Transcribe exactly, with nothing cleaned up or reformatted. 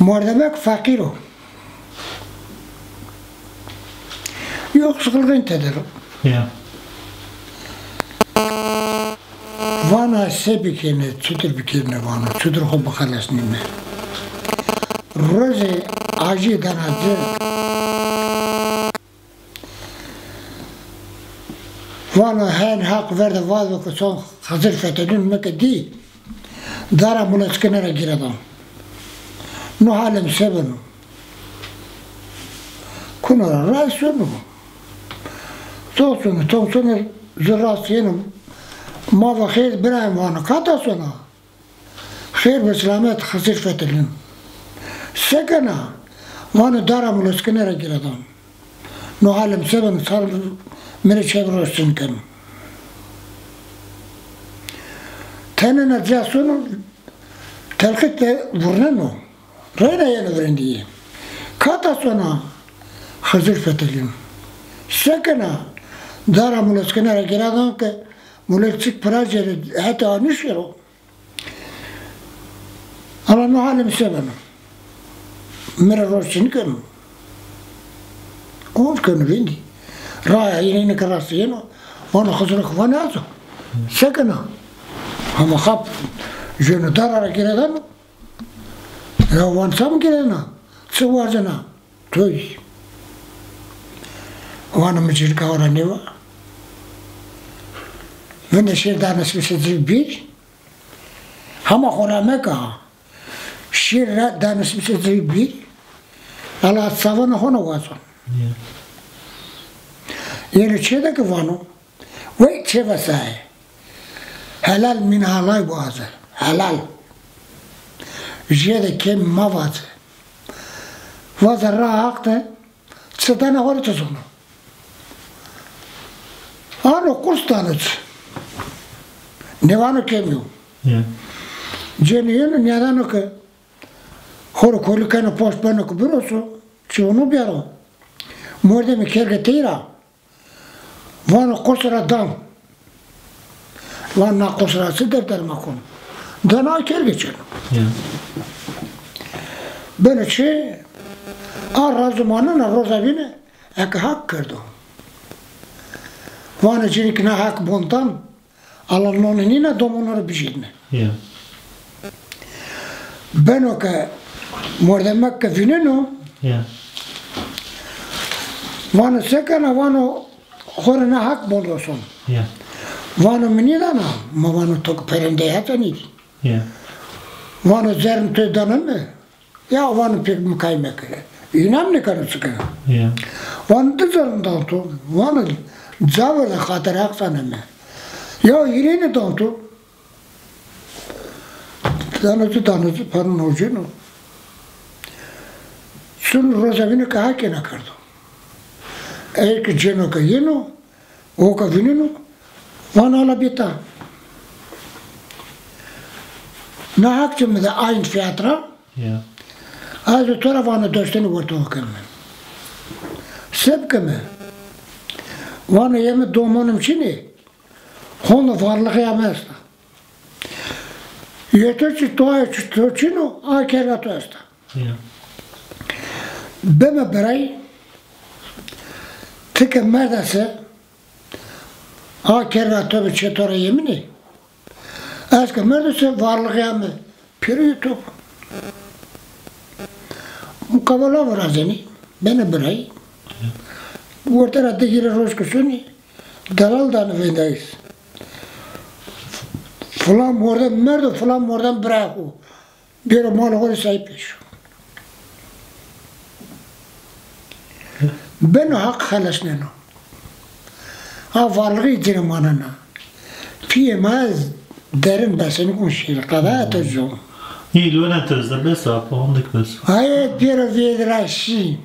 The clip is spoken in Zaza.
Mordemek feqîr o. Yoksulluğun tedero. Ya. Vana se bikêne, çutir bikêne vano, çutir xo bixelesnîme. Rozê acî dana ci. Vano hen Haq ver de vazo ke son Xizir fetelîn mi ke dî, dara muleçkine ra gîredan. No halê mi se beno? Kuno ra ray sono. Zon sono, tom sono, zu rast yeno. Ma va xêr birayê mi vano, kata sona? Xêr bi silamet Xizir fetelîn. Se kena? Vano dara muleçkine ra gîredan. No halê mi se beno, sar mi rê çev roştin keno. Tenêna ca sono, telqît de vurneno. Reyna yeno virendîye. Kata sona? Xizir fetelîn. Se kena? Dara muleçkine ra gîredan ke muleçik pira cêrê hetê anî şêro. Ala no halê mi se beno? Mi rê roştin keno. Ov keno vindî. Raya yîne yîne ke rastî yeno. Vano Xiziro ke vanê azo. Se kena? Hema xap jeno dara ra gîredano. Ya van çam gîredena? Çi wazena? Toy. Vano mi cînika ora nêva. Vinde şêr danis bise ci bîr. Hema xo ra meka. Şêr ra danis bise ci bîr. Ala savana xo na wazon. Ya. Yeno çê de ke vano. Wey çê vesaye. Helal mîn halay waze. Helal. Jê de kêm mevaze. Vaze ra Haq de, çi dana xo rê ti zono. Ano qurs dano ci. Nêvano kêmî yo. Ya. Cêno yeno nîyadano ke xo rê kolî keno poşt beno ke biroso, çi ono biyaro. Mordemê kerge tey ra. Vano qurs ra dan. Vano na qurs ra çi derdar ma kon. Dano a kerge çeno. Ya. Beno çê, a razo manena roza vîne, eke Haq kerdo. Vano cînik na Haq bon dan, ala nonê nîna domono rê bijêdne. Ya. Beno ke mordemek ke vîneno, ya, vano se kena, vano xo rê na Haq bon roson. Ya. Vano mi nîdana, ma vano to ke perendeyê heta nîdî. Ya. Vano zerrê mi to dana mi? Ya vano pêk mi kay mekere. Înam nêkeno çike. Ya. Vano di zerrî dan to. Vano ca ver de xatir Haq zaneme. Ya hîrêne dan to. Dano ci, dano ci, pano nocêno. Sun roza vîne ke ha kêna kerdo. Ey ke cêno ke yeno, o ke vîneno, vano ala bê ta. Na Haq ci mi de aynî fîyat ra. Ya. Ez to ra vano doştenî werto keme. Se bikeme? Vano yê mi domonê mi çin ê. Honde varlixîya mi esta. Yê to çi, toya çi, to çin o, a kerga to esta. Ya. Bime birey, ti ke merde se, a kerga to bi çê to ra yê min ê. Ez ke merdo se varlixîya mi pêro yê to. Muqabela virazenî, benê birey. Werte ra di hîrê roj ke şonî, delal danê vêndayîs. Filan mordem merdo, filan mordem birayê xo. Bêro malê xo rê sahîb bêşo. Beno Haq xelesneno. Ha varlixî ci rê manena. Pîyê ma ez derin besenî kon şîr, qedaya to co. Î lona to ez de bes a, pa hondik bes. Aye pêro vêd ra şî.